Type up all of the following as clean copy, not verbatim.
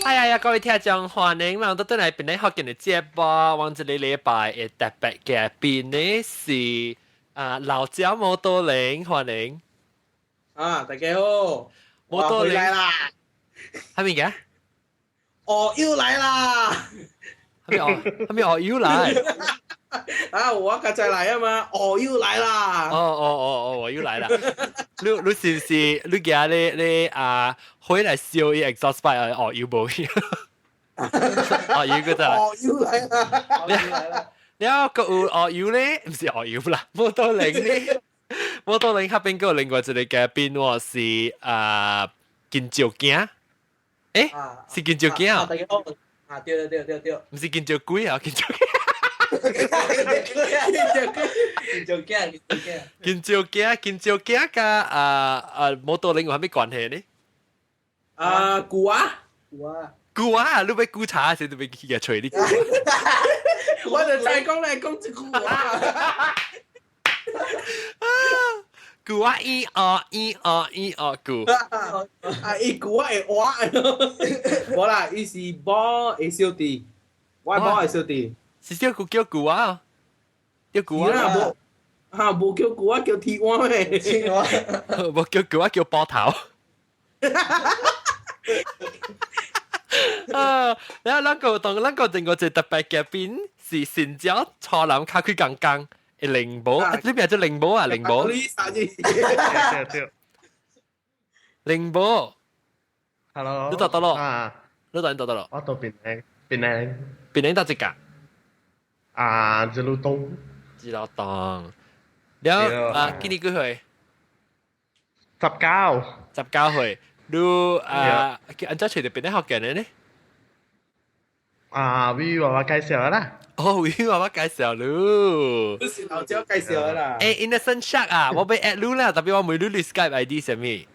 哎呀呀，各位聽眾，歡迎咱倒轉來檳榔福建的節目。阮這个禮拜的特別嘉賓呢是啊老蔣摩多玲，歡迎。啊，大家好，摩多玲我回來啦，係咪嘅？哦，又來啦！係咪哦？係咪哦？又來？啊，我剛才來啊嘛，哦，又來啦！哦哦哦哦，我又來啦！你是唔是你今日你啊回來燒伊 exhaust pipe 哦又無去？哦又個得。哦，又來啦！又來啦！了個有哦又咧，毋是哦又啦，摩多玲咧，摩多玲彼邊閣有另外一個嘉賓喎，是啊金石鏡，欸，是金石鏡啊？大家好，啊對對對對對，毋是金石鬼啊，金石鏡。金石金石鏡，金石鏡，金石鏡，金石鏡佮啊摩多玲有啥物關係呢？啊，古啊，古啊，古啊，你欲古茶時，你欲去共揣你。我就再講來講這句話。古啊，一哦一哦一哦古。啊，伊古啊會活。無啦，伊是某的小弟，我某的小弟。是叫古叫古啊？叫古啊？無，哈，無叫古啊，叫天蛙咩？天蛙。無叫古啊，叫波頭。啊！然後咱個當咱個另外一個特別嘉賓是新椒初南卡開剛剛的靈寶，你邊做靈寶啊？靈寶。你啥子？對對。靈寶。 Hello。你佗佗囉？啊。你佗佗囉？我佇檳城，檳城。檳城佗一角？啊，吉魯東。吉魯東。了啊，今年幾歲？ 19。 19歲。你啊，按怎揣著檳城福建的呢？啊，微娃娃介紹啦。哦，微娃娃介紹你。不是老椒介紹啦。欸，Innocent Shark 啊，我欲 add 你啦，特別我問你你 Skype ID 啥物？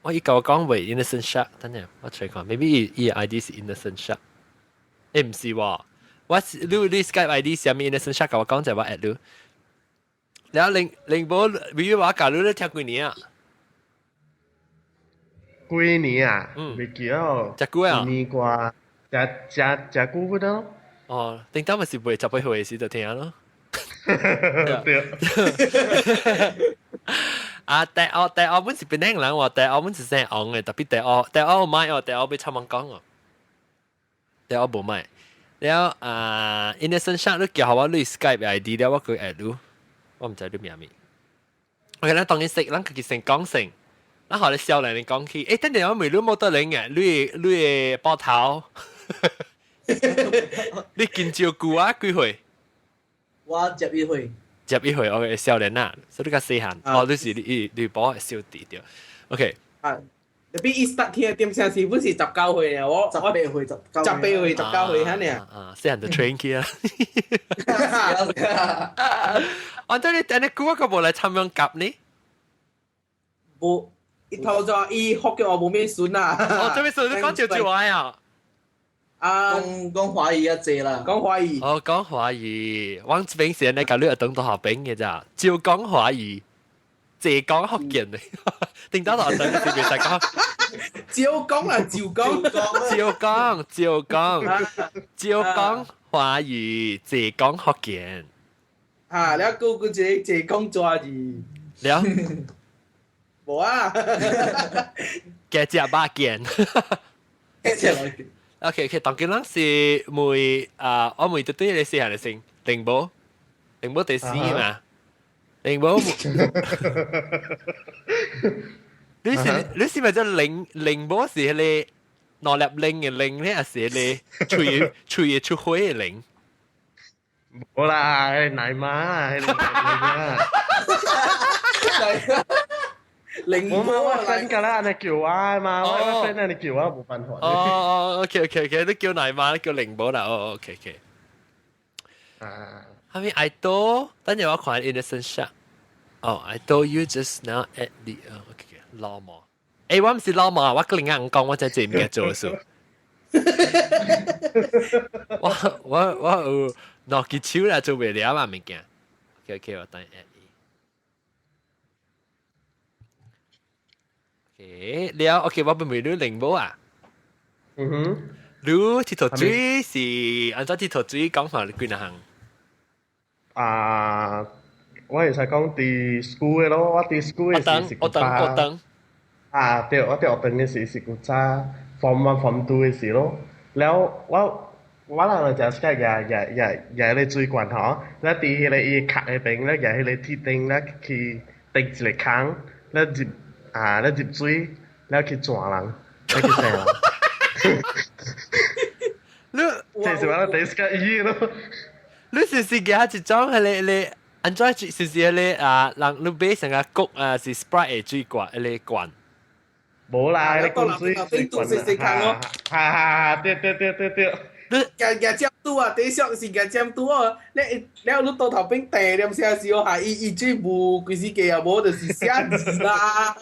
我伊共我講袂 Innocent Shark，等陣我揣看，maybe 伊伊 ID 是 Innocent Shark。欸，毋是喎，我是你 Skype ID 啥物 Innocent Shark，共我講者我 add 你。然後靈靈寶，微娃娃教你咧聽幾年啊？幾年啊？嗯，袂記哦。誠久啊？一年掛，誠誠誠久不得。哦，頂當咪是袂18歲時就聽咯。對。啊，大學大學本是檳城人喎，大學本是姓王的，特別大學大學買哦，大學欲插問講哦，大學無買。了啊，Innocent Shark 你叫我你 Skype ID 了，我去 add 你，我毋知你名物。OK，咱當然識，咱家己先講先。咱予你少年人講起，欸，等陣我問你摩多玲嘅，你的波頭，你金石龜啊幾歲？我11歲。 11歲，OK，少年啊，所以你較細漢，哦，你是你你寶小弟對，OK。啊，特別伊 start 聽點聲是本是19歲啊，我18歲19。 18歲19歲遐爾。啊，細漢就 train 去啊。啊，等你等你估我個無來參與夾呢？無。伊頭先伊福建話無咩順啊！哦，這邊順你講潮州話啊？啊，講講華語較濟啦。講華語。哦，講華語，我這邊是咧共你學堂同學邊嘅咋，照講華語，淨講福建的。頂到學堂是袂使講。照講啦，照講。照講，照講，照講華語，淨講福建。啊，了閣閣一個淨講抓字。了。無啊，加食肉件。食肉件。 OK，當今咱是問啊，我問對對你細漢的先，靈寶，靈寶第四嘛，靈寶。你是咪叫靈靈寶是彼个兩粒鈴的鈴咧，還是彼个喙喙會出火的鈴？無啦，奶媽，奶媽。靈我媽我 friend 㗎啦，你叫我嘛，我 friend 你叫我冇辦法。哦哦，OK OK OK，你叫奶媽，你叫靈寶啦，哦 OK OK。啊。後面 I thought，等陣我看 Innocent Shark。哦，I thought you just now at the OK OK 老毛。欸，我毋是老毛，我另外講，我在這物件做數。我我我有兩支手來做袂了啊物件。OK OK，我等 add 伊。OK，了 OK，我問問你靈寶啊？嗯哼。你鐵頭水是按怎鐵頭水講法幾若項？啊，我會使講佇 school 的咯，我佇 school 的時是我等我等。啊，對，我佇學堂的時是古早 form one form two 的時咯。了我人就係舉舉舉舉個水罐吼，了佇彼个伊殼那邊，了舉彼個鐵釘，了去釘一個空，了入啊，了入水，了去撞人，了去生人。你這是我第一個意咯。你是是舉一種彼个你按怎是是彼个啊？人你買成個谷啊，是 Sprite 的水罐，彼個罐。無啦，你講水水罐啊！哈哈，對對對對對。你夾夾佔拄啊，第一是夾佔拄哦。你了你倒頭邊地點寫時候，伊伊水無規時計啊，無就是寫字啦。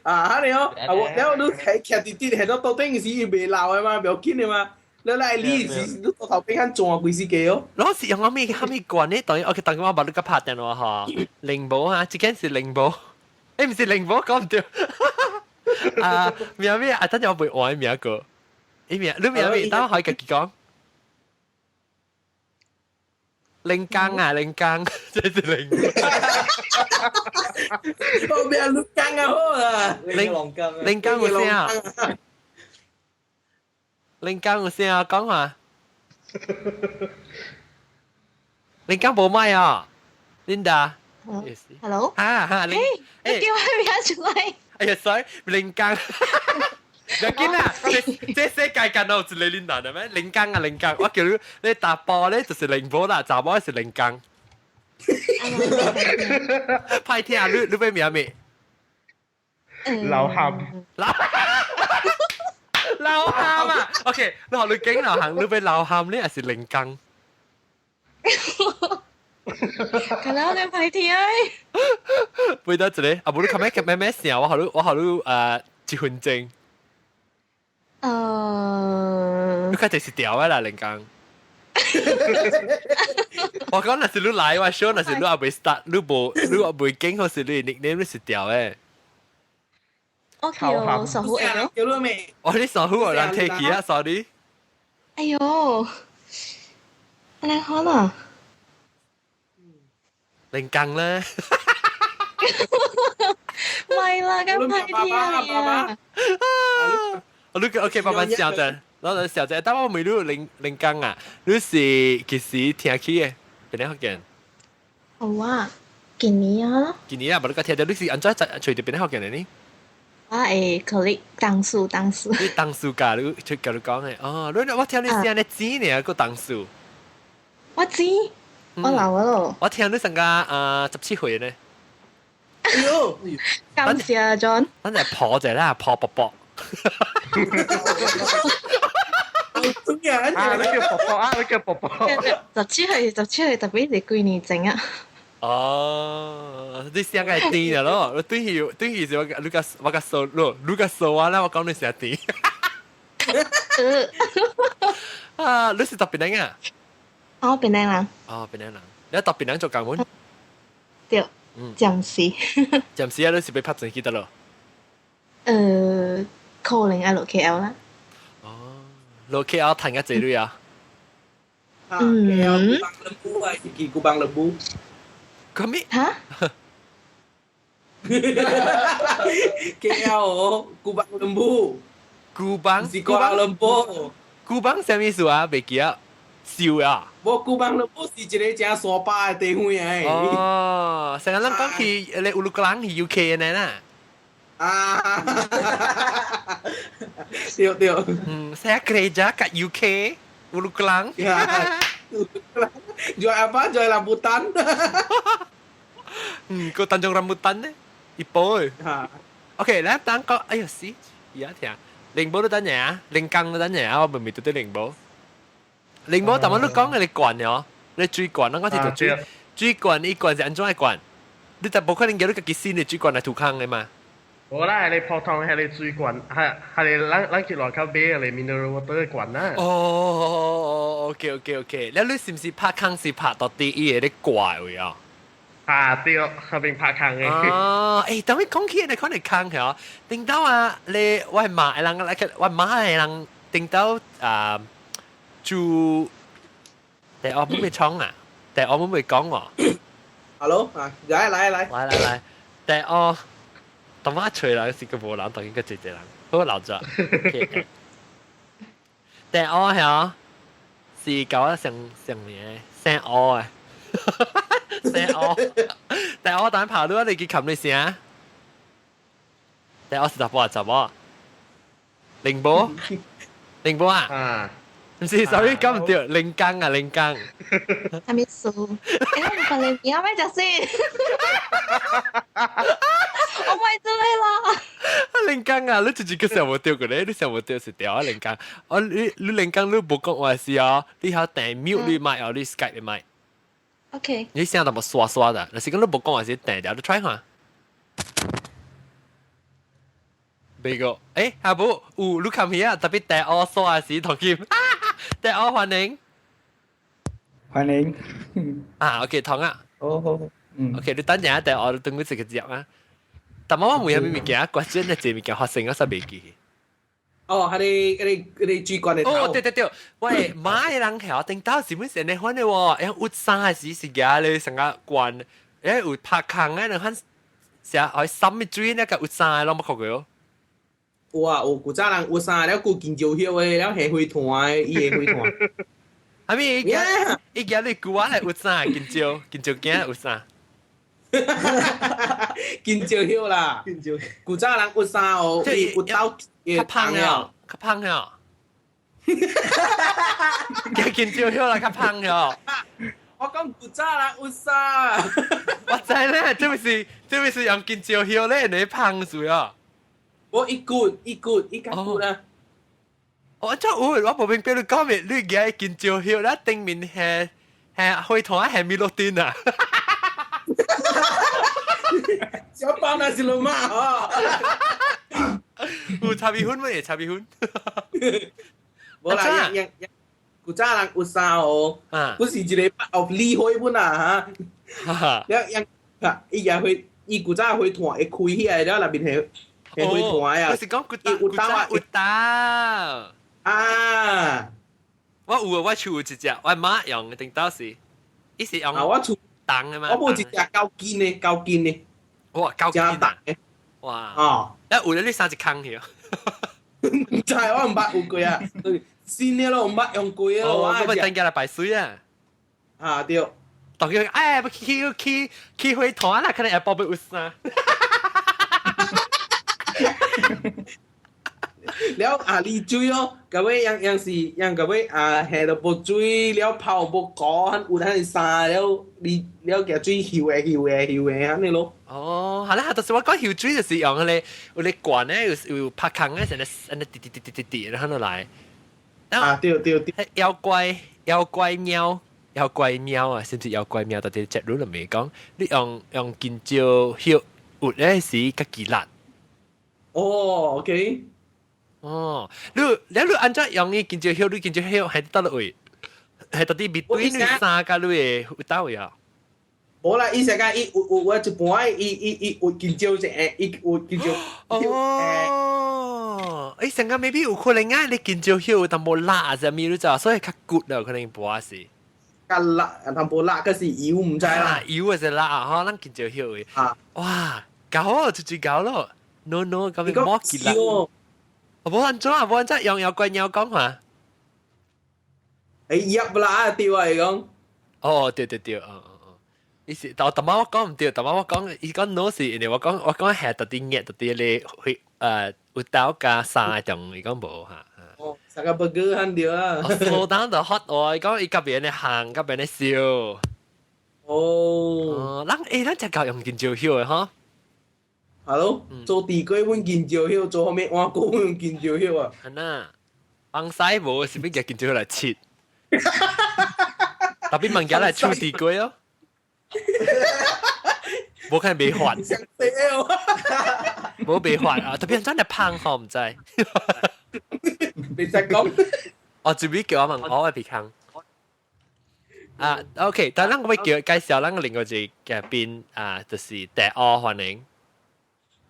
啊，哈尼哦，啊我了你徛徛佇佇喺度倒頂時，伊袂老的嘛，袂要緊的嘛。你來你是你倒頭邊較轉規時計哦。攞是用咩蝦米罐呢？當然，OK，當我把你個拍電話吼，靈寶啊，這間是靈寶，欸，毋是靈寶，講毋對。啊，名咩？啊，等陣我會換名個。伊名，你名咩？等我可以家己講。靈剛啊，靈剛，這是靈。我名靈剛啊好啊。靈靈剛有聲啊？靈剛有聲啊？講話。靈剛無麥啊，Linda。 Hello。啊哈，你叫我名出來。哎呀，sorry，靈剛。唔要緊啦，這世界間有一個 Linda 的咩？靈剛啊，靈剛，我叫你你查埔咧就是靈寶啦，查某是靈剛。歹聽，你你欲名咩？老喊。老老喊啊！OK，你學你景流行，你欲老喊你還是靈剛？可能有點歹聽。背得一個，啊無你較咩咩咩聲，我予你我予你一分鐘。你較濟是調的啦，靈剛。我講若是你來我 show，若是你還未 start，你無你還未經，或是你 nickname 你是調的。我叫傻虎咯。叫你咩？哦，你傻虎人提起啊，sorry。哎喲，按呢好啦。靈剛咧。唔係啦，咁歹聽啊！你 OK，慢慢想者，然後想者，但我問你靈靈剛啊，你是幾時聽起的？邊個福建？好啊，今年啊。今年啊，無你個聽到你是按怎揣著邊個福建的呢？我會可能當數當數。你當數教你出教你講的哦，你我聽你聲咧錢呢個當數。我知，我老咯。我聽你成個啊17歲呢。哎喲，感謝 John。咱就抱者啦，抱伯伯。啊！你叫伯伯啊！你叫伯伯。17歲，17歲特別是幾年前啊。哦，你聲個會甜咯，你對起對起是我你個我個數，你你個數我啦，我講你聲甜。啊，你是佗檳城啊？哦，檳城人。哦，檳城人，你佗檳城做工無？對。暫時。暫時啊，你是欲拍轉去佗落？可能愛落 KL 啦。哦，落 KL 趁較濟鐳啊？嗯。KL Kubang Lembu 啊，是 Kubang Lembu。啥物？哈？KL 哦，Kubang Lembu。 Kubang 是 Kuala Lumpur。 Kubang 啥物意思啊？袂記啊。燒啊！無 Kubang Lembu 是一個誠山巴的地方誒。哦，成日咱講去你烏魯格蘭去 UK 的啦。啊！對對。嗯，saya kerja kat UK, Ulu Kelang. Ya. Jual apa? Jual rambutan. 嗯，個 Tanjung Rambutan 呢？一波。嚇。 OK，來等個，哎呦死，而家聽，靈寶都等下啊，靈剛都等下啊，我明明對對靈寶。靈寶，但我你講嘅你罐哦，你水罐，我講是水水罐，伊罐是按怎的罐？你就無可能叫你家己新的水罐來塗空的嘛？無啦，你普通係你水罐，係係你咱咱去外口買的 mineral water 的罐啦。哦，OK OK OK，了你是毋是拍空是拍到佇伊個咧掛位啊？啊對，後邊拍空嘅。哦，誒，當你講起你可能空嘅，頂到啊，你我係媽人，我媽係人，頂到啊，住，但我冇咩創啊，但我冇咩講喎。 Hello 啊，來來來，來來來，但我當我吹啦，是個無人，當應該濟濟人，好留咗。但我係是搞我上上年姓柯啊，姓柯。但我等跑到你去冚你聲，但我是查甫啊查某？寧波，寧波啊？啊。唔是，sorry，講唔對，林江啊，林江。係咪數？欸，我唔問你，而家咩就先？我咪做你啦。林江啊，你自己個想無對過咧，你想無對是掉啊，林江。哦，你林江你無講話是哦，你曉訂 mute 你麥哦，你 Skype 你麥。 OK。你聲淡薄刷刷的，若是講你無講話是訂掉，你 try 看。呢個，誒，阿母有你看片啊，特別訂我刷時同佢。訂我歡迎。歡迎。啊，OK，同啊。好好，嗯。 OK，你等陣下訂我等佢一個接啊。但我問下咩物件，關鍵係這物件發生我實袂記。哦，係你嗰啲嗰啲主管的。哦，對對對，喂，馬的人曉頂到是本成你款的喎，誒，有衫時是夾咧成個關，誒，有拍空的，人看成愛深的水那個有衫的攏冇看過哦。有啊，有古早人有衫了，古金蕉葉的，了下灰團的，伊下灰團。阿咪伊伊夾你古仔來有衫，金蕉金蕉囝有衫。金蕉葉啦，金蕉。古早人有衫哦，伊有兜較胖了，較胖了。叫金蕉葉啦，較胖了。我講古早人有衫。我知咧，這不是用金蕉葉咧，你胖住啊？我一骨一骨一個骨啦。我真有，我無明白你講咩，你舉金蕉葉啦，頂面係係灰團係米洛丁啊。小包那是老媽哦。有茶米粉咩？茶米粉。無啦，樣樣古早人有衫哦，不是一個哦理會本啊嚇。了樣啊，伊也會，伊古早灰團會開起來了，內面係係灰團啊。我是講古早古早有膽。啊！我有啊，我厝有一隻，我媽用的，頂到時，伊是用啊，我厝重的嘛。我無一隻夠堅的，夠堅的。哇，夠堅重的。哇！哦，啊，有了你三一空去。毋知我毋捌有過啊，新的咯，毋捌用過啊。哦，我咪等下來排水啊。啊對。當佢哎，要去去去灰團啦，可能會寶貝有衫。了啊，離水哦，到尾樣樣是樣到尾啊，下到無水了，泡無乾，有咱衫了，離了夾水游的游的游的按呢咯。哦，係啦，就是我講游水就是用迄個有咧管咧，有有拍空咧，成日成日滴滴滴滴滴滴，然後落來。啊，對對對。妖怪妖怪貓，妖怪貓啊，甚至妖怪貓，到底結論就未講，你用用金蕉葉有咧是較雞力。哦，OK。哦，你你你按怎用伊金蕉葉？你金蕉葉係佗落位？係到底面對你衫甲你的有佗位啊？無啦，伊是講伊有有我一般伊伊伊有金蕉一個，伊有金蕉。哦，欸，成個 maybe 有可能啊，你金蕉葉有淡薄辣啥物你知，所以較骨啦，可能無是。較辣，淡薄辣，可是油毋知啦。油的是辣吼，咱金蕉葉的。啊！哇，搞哦，就就搞咯。No no，咁樣摸起來。無按怎啊，無按怎用妖怪貓講話。欸，入啦，對我來講。哦，對對對，嗯嗯嗯。伊是，但淡仔我講毋對，淡仔我講，伊講 no 是因為我講我講係特啲熱，特啲咧會有豆加三種，伊講無哈。哦，三個 burger 很對啊。 slow down the hot 哦，伊講伊甲別人咧行，甲別人咧燒。哦。哦，咱欸，咱食夠用金蕉葉的吼。 Hello，做地瓜阮金蕉葉，做後面碗糕用金蕉葉啊。係呐，幫西無是欲夾金蕉葉來切。特別物件來處地瓜哦。無可能袂發。無袂發啊！特別真係胖吼，毋知。袂使講。哦，這邊叫我問我會鼻空。啊，OK，但咱我欲叫介紹咱另外一個嘉賓啊，就是大柯歡迎。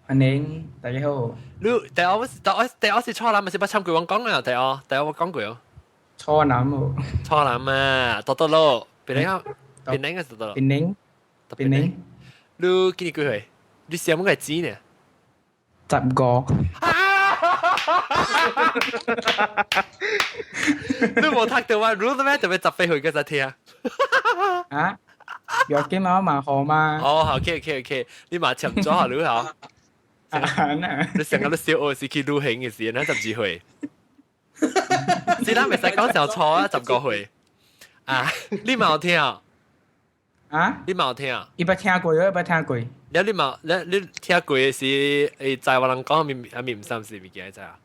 歡迎，大家好。你大柯我是大柯大柯是錯男，咪是捌參過我講啦，大柯大柯我講過哦。錯男哦。錯男啊，多多咯，別人啊，別人個多多。檳城，檳城。你今年幾歲？你上乜個錢呢？ 15。你無讀到我，你做咩特別18歲個才聽？啊？要緊嘛，我嘛好嘛。哦，好，OK，你嘛簽咗下你好。啊，你成日都小學時去旅行嘅時，咱12歲。是咱袂使講上錯啊，10個歲。啊，你嘛有聽？啊？你嘛有聽？伊捌聽過，伊捌聽過。了你嘛，你你聽過的時，會知我人講啥物啥物毋三是物件，知啊？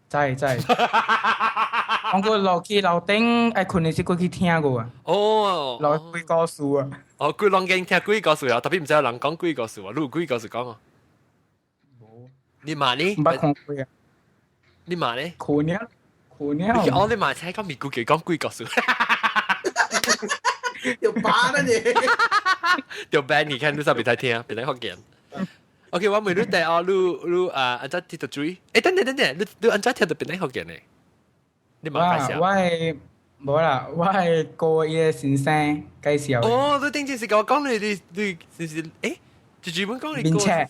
知知。我個落去樓頂愛睏的時，過去聽過啊。哦。落幾個事啊。哦，規攏經聽幾個事啊，特別毋知有人講幾個事啊，你有幾個事講啊？無。你嘛呢？毋捌看過啊。你嘛呢？睏了，睏了。哦，你嘛請講咪估計講幾個事。就把啦你。就 ban 你看你啥袂使聽，別人福建。OK，我問你第二，你你啊，按怎聽到水？欸，等等等等，你你按怎聽到別人福建呢？你嘛介紹？我係無啦，我係過伊個先生介紹。哦，你頂陣時共我講你你你是是欸，就專門講你。面冊。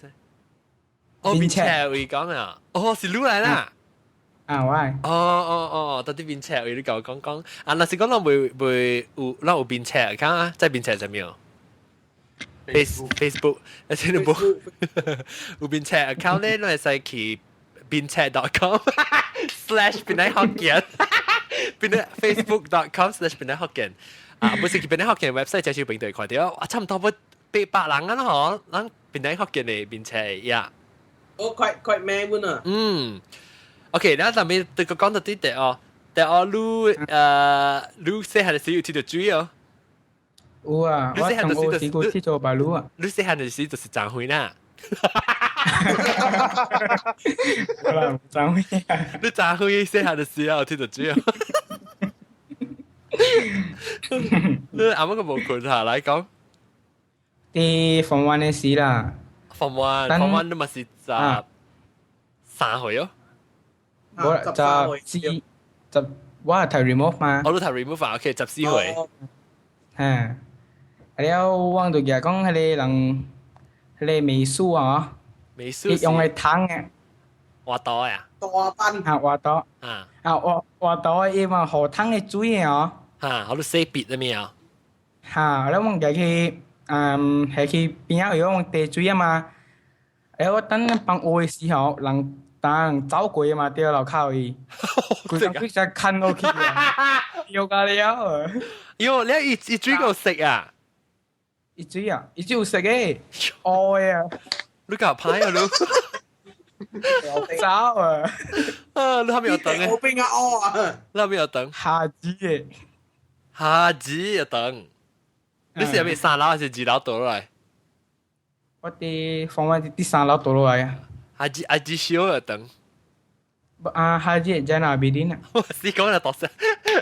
哦，面冊會講啊，哦，是你來啦。啊，我係。哦哦哦，到底面冊位你共我講講，啊，若是講咱袂袂有，咱有面冊，看啊，在面冊啥物哦？Face Facebook，而且你無有面冊 account 咧，你會使去面冊 .com/檳城福建，檳城 Facebook.com/檳城福建，啊，不是去檳城福建 website 這就平台看著，啊，差毋多欲800人啊咯嗬，咱檳城福建的面冊呀。哦，quite quite 咩本啊？嗯。OK，咱上面對個講到啲第哦，第二你你細漢時有佚佗水哦？有啊，我中學時過佚佗白鷺啊。你細漢時就是髒歲啦。無啦，髒歲啊。你髒歲細漢時有佚佗水哦？你啱啱個無困下來講。佇 Form One 的時啦。 Form One，Form One 你嘛是13歲哦？我十四十，我係讀 remove 嘛。我都讀 remove 啊，OK，14歲。嚇！了我就舉講彼个人，彼个美術啊，美術伊用來燙的。畫刀呀？大班。啊，畫刀。啊。啊，畫畫刀伊嘛予燙的水的哦。哈，好多洗筆的咩啊？哈，了我舉去，嗯，下去邊仔有用茶水啊嘛。哎，我等放學的時候，人。當走過嘛，對樓跤伊，規工規只牽落去啊，搖甲了。喲，你伊伊水夠食啊？伊水啊，伊水有食的，烏的啊。你搞歹啊你？走啊！啊，你後面有等嘅？我邊啊烏啊！你後面有等？蝦子的，蝦子有等。你是入面三樓還是二樓倒落來？我佇房間佇三樓倒落來啊。阿吉阿吉燒有等。啊，哈子在哪邊啊？我是講就多聲，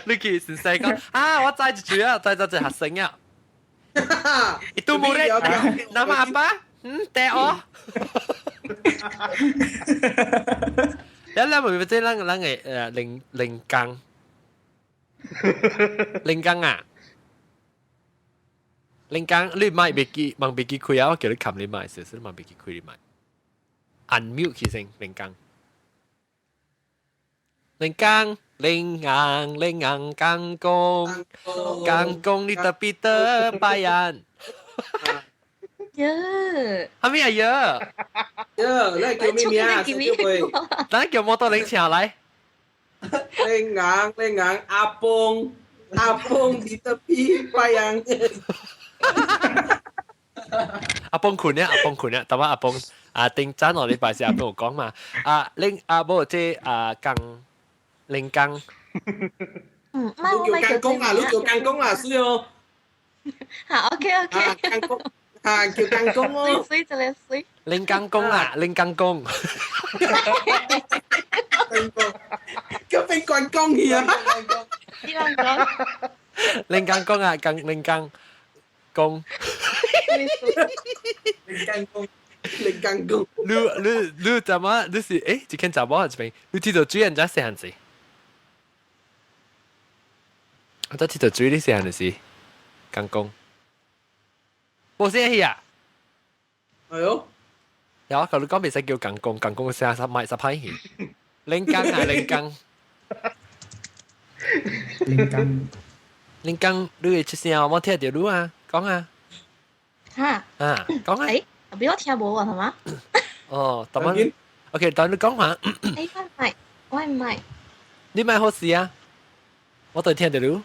你去先生講啊，我知一句啊，知知一學生啊。Itu murid nama apa? Hmm, T.O. 你你咪即咱咱嘅靈靈剛，靈剛啊，靈剛，你麥別記，望別記開啊！我叫你冚你麥，少少望別記開你麥。unmute 起先，靈剛，靈剛，靈剛，靈剛，剛公，剛公，你特別的白眼。耶！係咪啊？耶！耶！你叫咩名啊？叫咱叫摩托領請來。靈剛，靈剛，阿邦，阿邦，你特別白眼。阿邦困咧，阿邦困咧，等下阿邦啊，頂早落禮拜四阿邦有講嘛，啊，恁阿無這啊江林江，嗯，唔係我咪叫江公啊，你叫江公啊，是哦。嚇，OK OK。江公，啊，叫江公哦。水水就嚟水。林江公啊，林江公。叫變關公去啊！你人講。林剛講啊，講林剛講。林剛公，林剛公。你你你怎麼？你是這間查某這邊，你鐵頭水按怎細漢時？我在鐵頭水你細漢時，剛講。無聲去啊！哎喲！有啊，佢你講袂使叫剛講，剛講聲十賣十歹去。林剛啊，林剛。林剛。林剛，你會出聲，我聽著你啊，講啊。哈。啊，講啊。俾我聽無啊，係嘛？哦，等我，OK，等你講下。我唔係，我唔係。你咪好事啊！我對聽著你。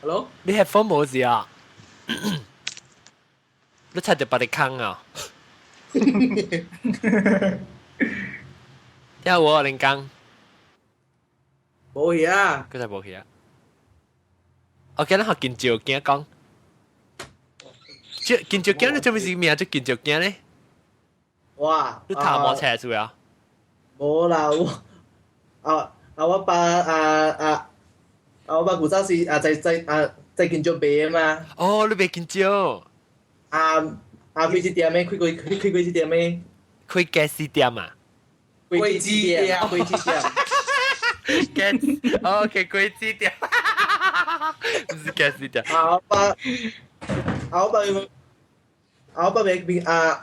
Hello？你 headphone 無事啊？你踩著別個坑啊！聽我林剛。無去啊！佢就無去啊。OK，咱學近照鏡講。這近照鏡你做咩事名？做近照鏡咧？哇！你頭毛斜住啊？無啦，我啊啊我爸啊啊啊我爸古早時啊在在啊在近照賣的嘛。哦，你賣近照？啊啊！開子店的，開過開開過子店的。開家私店啊？果子店，果子店。家，OK，果子店。唔是家私店。啊我爸，啊我爸。啊我爸袂袂啊啊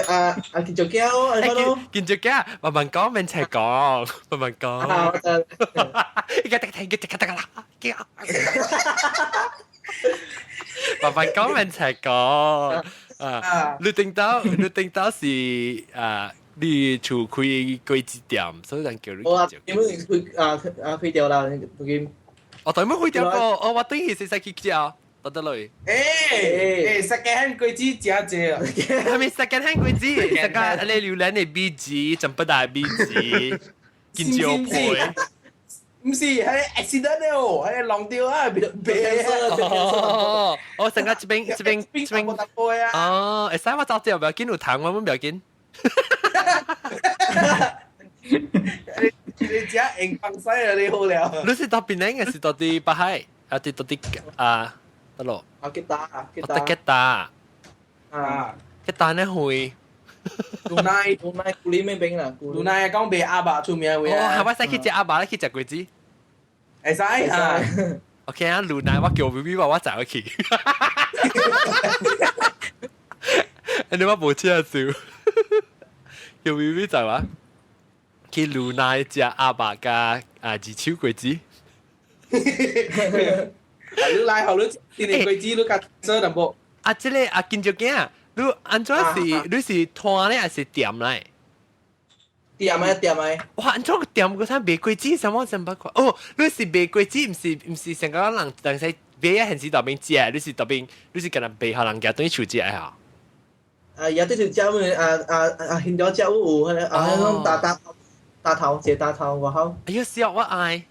啊啊見做膠啊咯，見做膠，慢慢講，免齊講，慢慢講。啊，而家得聽，得得得啦，慢慢講，免齊講。啊，你頂到，你頂到是啊，你厝開果子店，所以人叫你。我點樣開啊啊開掉啦，已我對乜開掉個？哦，我等於是使去食。得得落。second hand 果子真濟啊！係咪 second hand 果子？成個你榴蓮的米子，全部大米子，金蕉皮。唔是，係 accident 了，係弄掉啊，別別。哦，哦，成個這邊這邊這邊。哦，會使我走掉，不要緊，有糖我們不要緊。你食用放西啊，你好了。你是到檳城還是到佇北海？啊，佇到佇啊？得咯。啊，吉打啊，吉打。吉打。啊。吉打呢會？盧奈，盧奈古里面邊啦。盧奈講賣鴨肉出名位啊。哦，係我使去食鴨肉，去食果子。會使啊。 OK 啊，盧奈我叫 B B 話我載我去。你我無車做，叫 B B 載我去盧奈食鴨肉加啊二手果子。你來後你啲果子你較做淡薄。啊，這個啊，金蕉囝，你按怎是你是攤咧還是店來？店啊店啊！哇，按怎個店個啥賣果子？啥物三百塊？哦，你是賣果子，毋是成個人人使買啊，現時大邊食，你是大邊，你是干焦賣予人家等於厝食哈？啊，也對是食阮啊啊啊，現在食有有，彼個啊，彼種大大大頭，一個大頭外口。哎呀，笑我愛。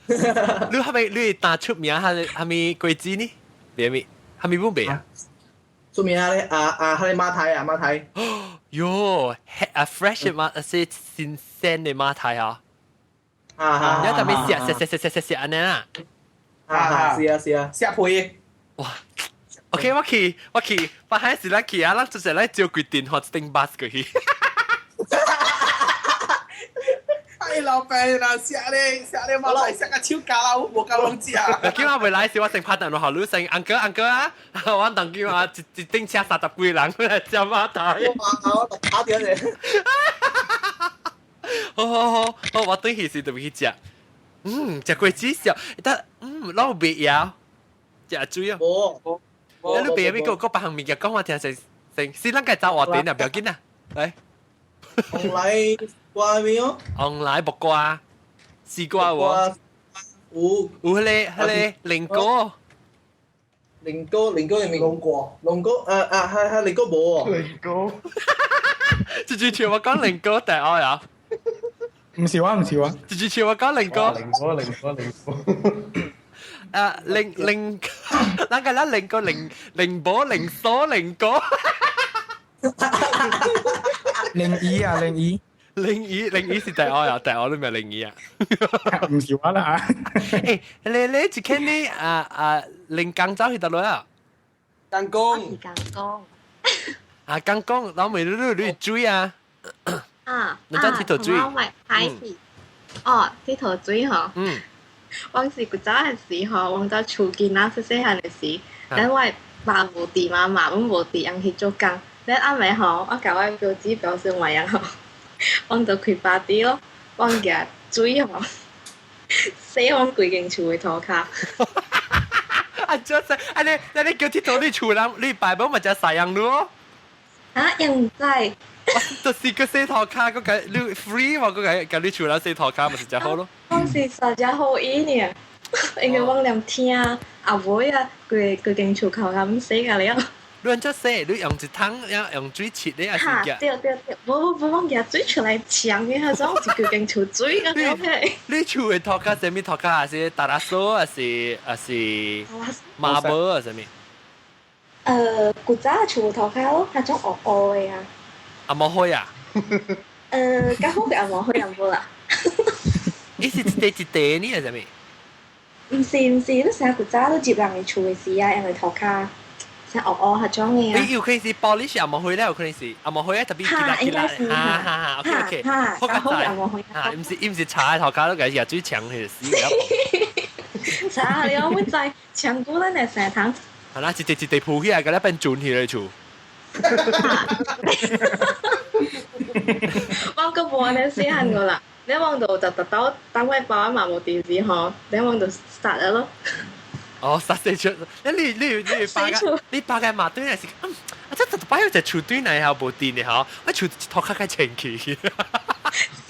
你係咪你打出名係係咪果子呢？賣咩？係咪本賣啊？出名咧，啊啊，彼個馬蹄啊馬蹄。喲，啊 fresh 馬，是新鮮的馬蹄啊！啊啊！你特別食食食食食食按呢啦。啊啊，是啊是啊，食皮。哇！OK，我去我去，我還是咱去啊，咱就是來招規定，學一頂 bus 過去。哎，老闆啦，食咧食咧，馬來食個手膠啦，我無夠攏食。叫我未來時，我先拍電話予你先，uncle uncle 啊，我當叫我一一頂車30幾人來食馬蹄。我打掉你。好好好，好，我轉去時就去食。嗯，食果子食，但嗯，老袂枵，食水啊。無。你袂咪個個別項物件講我聽先先，是咱家走活點啊，不要緊啊，來。紅來瓜沒有？紅來木瓜，西瓜有。有。有彼個靈果。靈果靈果入面。龍果。龍果啊啊係係靈果無。靈果。直接笑我講靈果第二啊！唔是我唔是我。直接笑我講靈果。靈果靈果靈果。啊靈靈，咱個咱靈果靈靈寶靈鎖靈果。靈魚啊靈魚。靈魚靈魚是大學啊，大學你咪靈魚啊？唔是我啦。欸，你一間你啊啊靈江走去佗落啊？江公。江公。啊，江公，老妹你你你水啊？啊。你走鐵頭水。我咪海是。哦，鐵頭水吼。嗯。我是古早的時吼，我在厝囡仔細細漢的時，咱我爸無佇嘛，媽阮無佇，翁去做工。咱暗暝吼，我共我表姊表兄妹吼，我就開 party 咯，我舉水吼，洗阮規間厝的塗跤。啊，這是，啊你，啊你叫鐵頭你厝人，你爸母嘛食西洋咯？啊，伊毋知。就是個洗塗跤，嗰個你 free 嘛，嗰個共你厝人洗塗跤咪是真好咯。我是實在好意呢，因為我連聽阿妹啊，規規間厝口咁洗個了。你按怎洗？你用一桶用水切咧，還是哈，對對對，無無無，我舉水出來搶嘅，彼種是規間厝水個 OK。你厝的塗跤啥物塗跤？還是達拉蘇，還是還是 marble 啊？啥物？古早厝塗跤咯，彼種黑黑的啊。紅毛灰啊？較好嘅紅毛灰也無啦。伊是一塊一塊呢，還是啥物？毋是毋是，你成日古早都接人的厝的時啊，因為塗跤。像黑黑彼種的啊。有可能是玻璃是紅毛灰咧，有可能是紅毛灰啊，特別哈，應該是哈哈哈，OK OK，哈，較好紅毛灰。哈，毋是伊毋是茶的塗跤，都共伊舉水搶去死。茶了，我知搶過咱的生糖。係啦，一塊一塊鋪起來，共你變磚起來厝。我閣無按呢細漢過啦，你望到就特到等我爸媽無佇時吼，你望就殺了咯。哦，殺死出，你你你爸個，你爸個馬對來是，嗯，啊，這特擺有隻厝對來吼無電的吼，我厝塗跤較清氣。是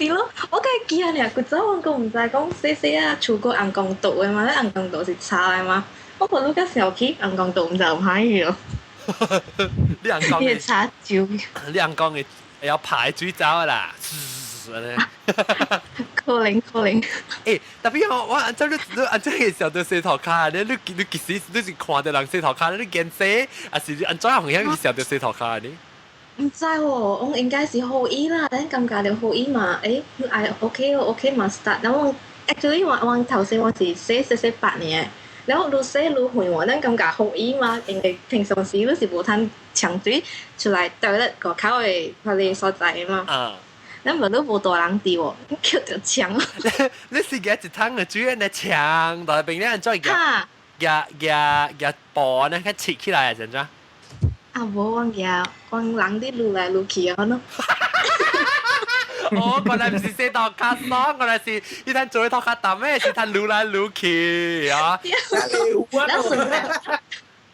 咯，我較驚爾，古早我閣毋知講細細啊厝閣紅光道的嘛，咧紅光道是柴的嘛，我看你較小氣，紅光道毋知有歹去咯。你紅光的柴酒，你紅光的會曉排水走啦。可能可能。欸，特別我我按怎你你按怎會想著洗塗跤？你你你其實你是看著人洗塗跤，你見洗，還是你按怎樣樣去想著洗塗跤呢？毋知喎，我應該是好意啦，咱感覺著好意嘛，欸，你愛 OK 哦，OK 嘛 start，然後我 actually 我我頭先我是洗洗洗8年，然後愈洗愈遠喎，咱感覺好意嘛，因為平常時你是無通搶水出來倒咧外口的彼个所在嘛。啊。咱無你無大人佇喎，你抾著搶。你是舉一桶的水按呢搶，但係邊你按怎舉舉舉舉布呢？較切起來是按怎？啊，無我舉，講人佇擼來擼去啊喏。哦，原來毋是洗塗跤爽，原來是伊通做塗跤澹的，是通擼來擼去啊。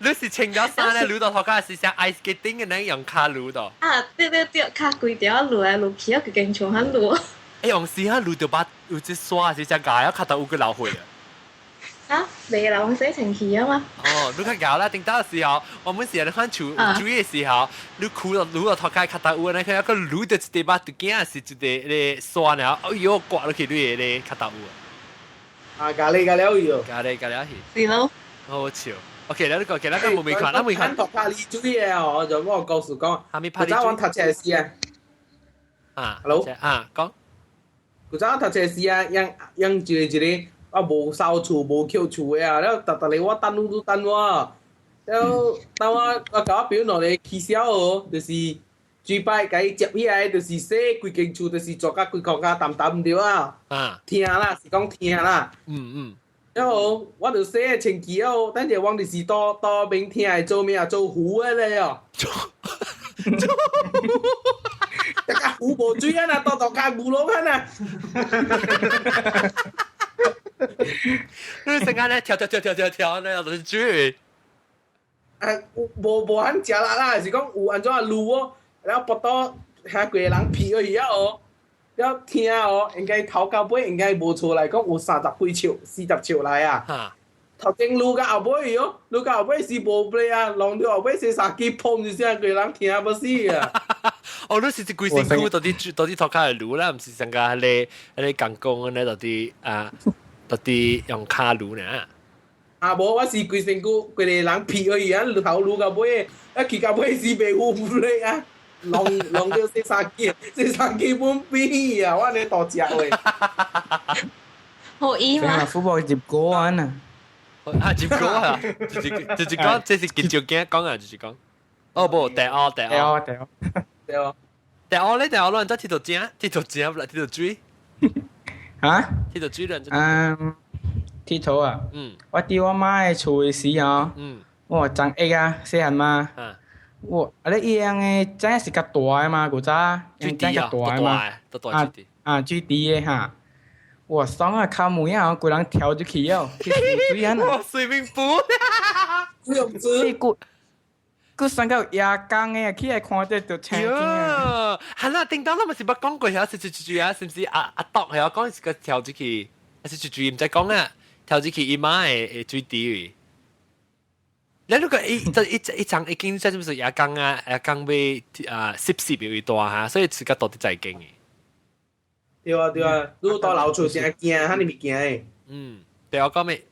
你是穿咗衫咧，擼到塗跤是像 ice skating 嘅那用跤擼到。啊，對對對，跤規條擼來擼去，啊，規間厝遐擼。欸，用時遐擼著把有隻沙是只牙啊，跤頭有個流血啊。啊，袂啦，我洗清氣啊嘛。哦，你較𠢕啦，頂當時候，我們時你看厝水的時候，你褲到擼到塗跤跤頭有呢，佢一個擼著一塊肉，就驚是一個咧沙爾，哎喲，刮落去你的咧跤頭有。啊，咖喱咖喱去哦。咖喱咖喱去。是咯。好笑。OK，咱個，咱個無未看，咱未看。讀拍哩水的哦，就我告訴講，古早我讀冊時啊。啊，Hello，啊，講。古早我讀冊時啊，養養一個一個，我無掃厝無抾厝的啊，了逐逐日我等你都等我，了等我我共我朋友兩个起痟哦，就是水擺共伊接起來，就是洗規間厝，就是做甲規箍甲澹澹對啊。啊。疼啦，是講疼啦。了後我就洗清氣哦，等下我就是倒倒邊疼的做咩啊？做糊的咧哦。做做糊，大家糊無水啊！若倒倒較牛攏啊！你成日咧跳跳跳跳跳跳，那就是水。啊，無無很食力啦，是講有按怎擼哦，然後腹肚遐規个人皮去啊哦，了疼哦，應該頭到尾應該無錯來講有30幾尺、40尺來啊。頭前擼到後尾哦，擼到後尾是無飛啊，弄到後尾洗衫機砰一聲，規人疼欲死啊！哦，你是一規身軀到底到底塗跤會擼啦，毋是上個彼个彼个工工按呢，到底啊，到底用跤擼呢？啊無，我是規身軀規个人皮去啊，頭擼到尾，啊去到尾是袂有力啊！弄弄到洗衫機，洗衫機本邊啊！我你大隻喂，好意嘛？ football 入波啊！啊，入波啊！就是講，這是結照鏡講啊，就是講。哦不，第二第二第二第二第二咧，第二亂只鐵頭正，鐵頭正啦，鐵頭水。啊？鐵頭水亂。嗯，鐵頭啊。嗯。我佇我媽的厝的時候，我長一啊，細漢嘛。我啊，你伊樣的井是較大的嘛，古早水池啊，較大的嘛，啊啊，水池的哈。哇，爽啊！敲門啊，規人跳入去哦，去水啊！哇，水明波，水池。個個上個夜光的，起來看到就青驚啊！係啦，叮當咱咪是捌講過，係是住住啊，是毋是阿阿篤係講是個跳入去，還是住住毋知講啊？跳入去伊媽的水池。你如果一一一一層已經即係是夜光啊，夜光欲啊濕濕有大哈，所以是較多啲在經的。對啊對啊，如果到老厝成驚，哈你物件的。嗯，對我講咩？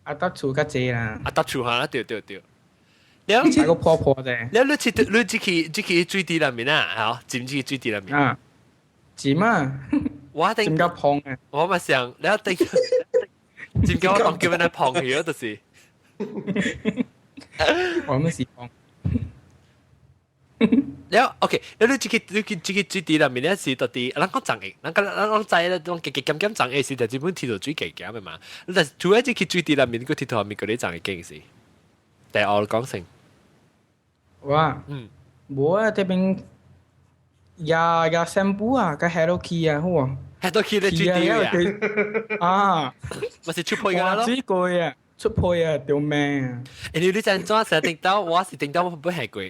阿搭厝較濟啦。阿搭厝哈，對對對。你係個破破啫。你你去你這去這去水池內面啊，嚇，浸這去水池內面。啊，浸啊！我頂浸到胖啊！我嘛想，你頂浸到我當叫人來胖去就是。我們是胖。了，OK，你你這個你去這個水池內面咧是到底，咱講長嘅，咱講咱講知咧，講加加減減長嘅是就基本鐵頭水加減嘅嘛。但是除咗這個水池內面，個鐵頭面個你長嘅經是，第二講成。哇，無啊，這邊也也散步啊，個 Hello Kitty 啊，好啊。 Hello Kitty 咧水池啊，啊，咪是出配㗎咯。水過啊。出配啊，條命啊！欸，你你知怎成日頂到，我是頂到我不係過。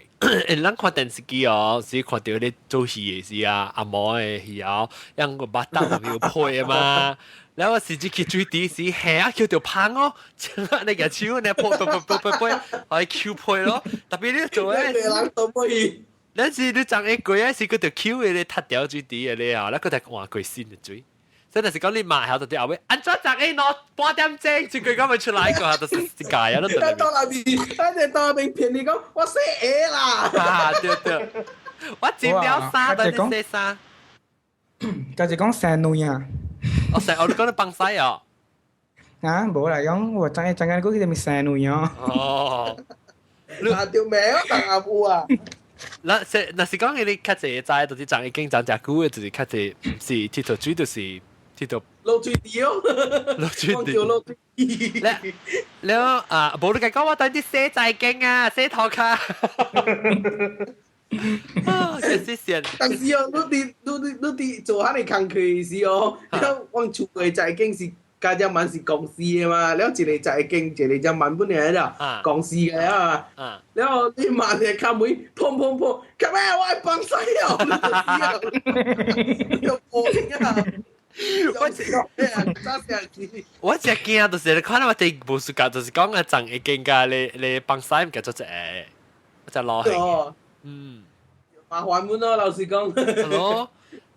欸，咱看電視機哦，是看到咧做戲的時啊，阿嬷的戲哦，讓個巴掌有配啊嘛。然後我是只去水池時，下啊叫到芳哦，你個手你撲撲撲撲撲，可以 Q 配咯。特別你做咧，你是你長一過啊，是佢條 Q 的咧，踢掉水池的咧啊，那個就換過新的水。真係是講你買後就啲後尾，按怎十一攞半點鐘，這個咁咪出來個，就是一屆啊，都到那邊，他在到那邊騙你講，我洗鞋啦。啊，對對，我剪了衫，但係洗衫。家己講生女啊。我成我都講你幫洗哦。啊，無啦，講我知知影講佢哋生女哦。哦。啊，條命啊，當阿母啊。那是那是講你較濟知，就是長已經長誠久的，就是較濟毋是鐵頭水，就是鐵頭落水池哦，落水池。落水池。了了啊，無你共講我等啲洗在經啊，洗頭殼。啊，真是線。但是哦，你佇你佇你佇做哈爾工課時哦，了阮厝的財經是家只蠻是公司的嘛，了一個財經，一個只蠻本來了公司的啊。了你媽就敲門，砰砰砰，幹咩？我愛幫洗哦，你就死啊！我我只驚就是看到我哋無暑假，就是講啊，長一間架你你幫洗唔記做一個，我就攞去。嗯，麻煩滿咯，老實講。係咯。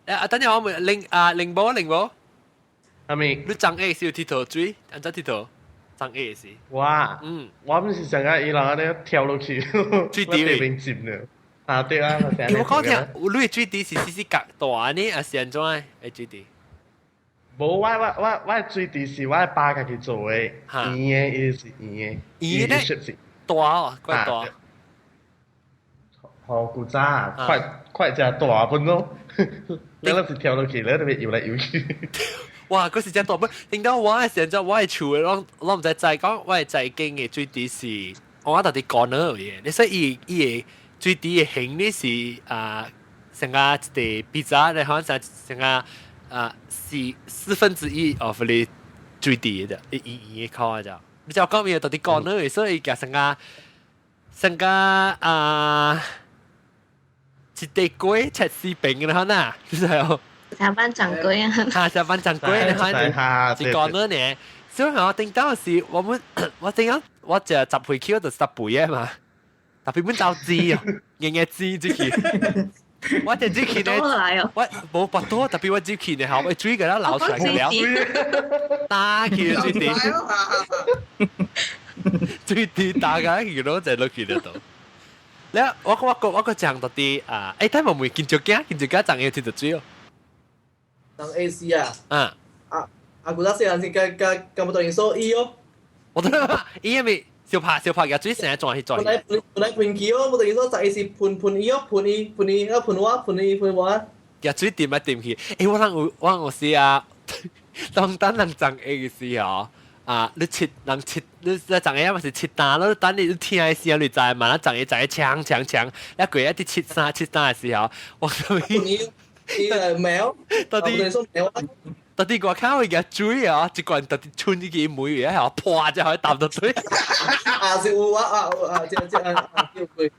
啊，等陣我問零啊零波零波。係咪？你長 A 是有鐵頭水，按怎鐵頭？長 A 是。我，我毋是上個伊人咧跳落去，水池裡面浸了。啊對啊，我講聽，你水池是細細格大呢，還是按怎的？水池？無，我我我我水池是我爸家己做的，圓的，伊是圓的，圓的，大哦，怪大。好古早，快快真大本咯，你那是跳落去，你那邊游來游去。哇！嗰時真大本，聽到我嘅時陣，我係厝的，攏攏毋知知講，我係在經嘅水池是，我到底講哪嘅？你說伊伊嘅水池嘅形呢是啊，成個一個披薩，你可能成成個啊是四分之一 of 你水池的，伊伊伊個靠啊！你知我講咩？到底講哪嘅？所以佢成個成個啊一地龜切絲餅啦，嗱，你知哦。下班掌櫃啊！哈，下班掌櫃，你看，一個呢呢。所以我頂到時，我們我頂到我食十歲起，我就十倍啊嘛。特別本走知哦，硬硬知這去。我就入去呢，我無白多，特別我入去呢，後尾水給它流出來了，打去水滴，水滴打開去咯，就落去得到。了我個講到啲啊，欸，睇冇會見著驚，見著驚昨下鐵到水哦。當 A C 啊。啊。啊啊！古早細漢時，甲甲甲無多人說伊哦。我都伊咪小拍小拍嘅水成日撞去撞。本來本來噴氣哦，無多人說昨下是噴噴伊哦，噴伊噴伊，啊噴我噴伊噴我。嘅水掂來掂去，欸，我人有我有時啊，當當人昨下嘅時候。啊！你切人切你你昨下嘛是切單咯，等你聽的時候你知嘛？咱昨下昨下搶搶搶，一過一啲切衫切衫的時候，我你你喵，到底到底我看會個水啊，一罐到底春一個梅啊，破就可以揼到水。啊是有啊啊啊，這這啊啊叫佢。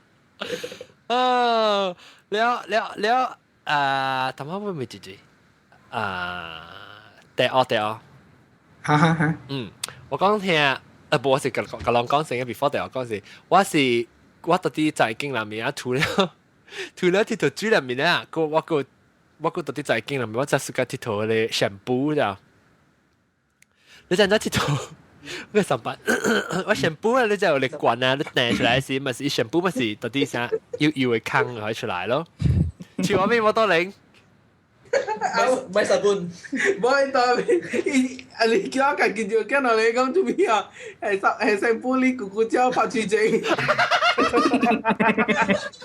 啊，了了了啊，頭先會唔會住住？啊，第二第二。哈哈哈。嗯，我講聽，啊，無我是共共人講先，before 第二講是，我是我到底在境內面啊，塗了塗了鐵頭水內面啊，個我個我個到底在境內面，我才是個鐵頭咧 shampoo 咋？你知唔知鐵頭？我上班，我 shampoo 啊，你知有力罐啊，你掟出來時，咪是 shampoo 咪是到底啥油油的空可以出來咯。像我咩冇多靈。買沙本，無當啊！你叫我家己就見到你講做咩啊？係沙係成玻璃咕咕叫拍水井，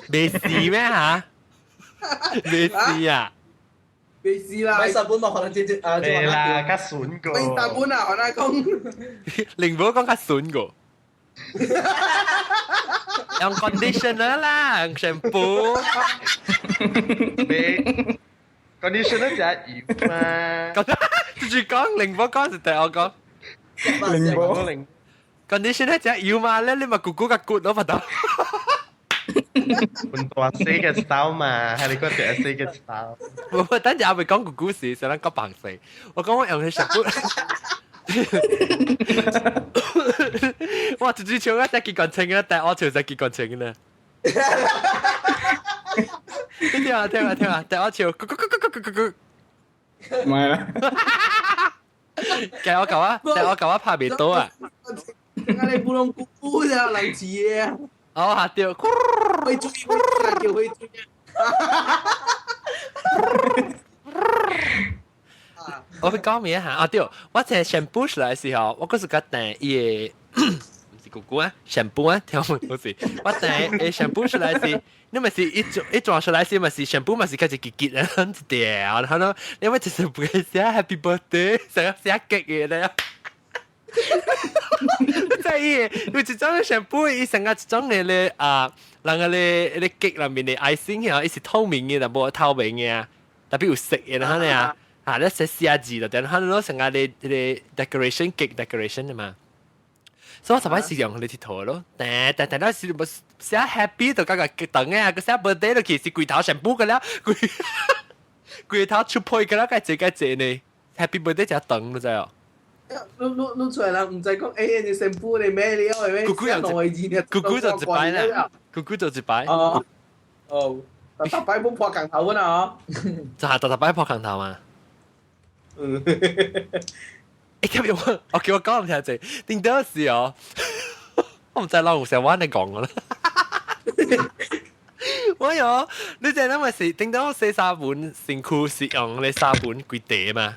沒事咩嚇？沒事啊？沒事啦。買沙本嘛，可能直接啊，對啦，較筍個。買沙本啊，我來講。寧波講較筍個。用 conditioner 啦，用 shampoo。沒。conditioner 就係油嘛。直接講，寧波講是第我講。寧波寧。 conditioner 就係油嘛，咧你咪咕咕個骨咯，唔得。換大細嘅 style 嘛，係你個大細嘅 style。我等陣我咪講個故事，想講白死。我講我用佢 shampoo。哇！直接唱一隻結棍情嘅，但係我唱隻結棍情嘅呢。你聽啊聽啊聽啊！但我唱，咕咕咕咕咕咕咕。唔係啦。計我舊啊，但我舊啊拍袂到啊。我你不攏咕咕就人字嘅。哦，下掉。會注意，叫會注意。我會講咩嚇？啊對，我在 shampoo 出來的時候，我嗰時甲訂伊個，唔是姑姑啊，shampoo 啊，聽我講是，我訂誒 shampoo 出來是，你咪是一轉一轉出來時，咪是 shampoo 咪是開始結結啊，一條，然後你咪就是唔會寫 Happy Birthday，成寫結嘅咧。在伊有一種 shampoo，伊成個一種嘅咧啊，人個咧咧結內面的 icing 啊，伊是透明嘅，但無透明嘅啊，特別有色嘅，然後呢啊。啊！你寫寫字就等，可能攞成個你你 decoration cake decoration 啊嘛。所以我十擺是用你鐵頭咯，但但但那時冇寫 happy 就感覺等啊，個寫 birthday 就其實櫃頭全部個了，櫃櫃頭出配個了，該這該這呢，happy birthday 就等你知哦。你你你出來啦，唔知講欸，你全部你咩料係咩？姑姑又姑姑就一擺啦，姑姑就一擺。哦哦，逐擺冇破鏡頭啊！就係逐逐擺破鏡頭嘛。嗯，欸，今日我我叫我講唔聽者，頂到時哦，我唔知老有成我你講啦。我喲，你知影咪是頂到洗沙盤身軀是用你沙盤規地嘛？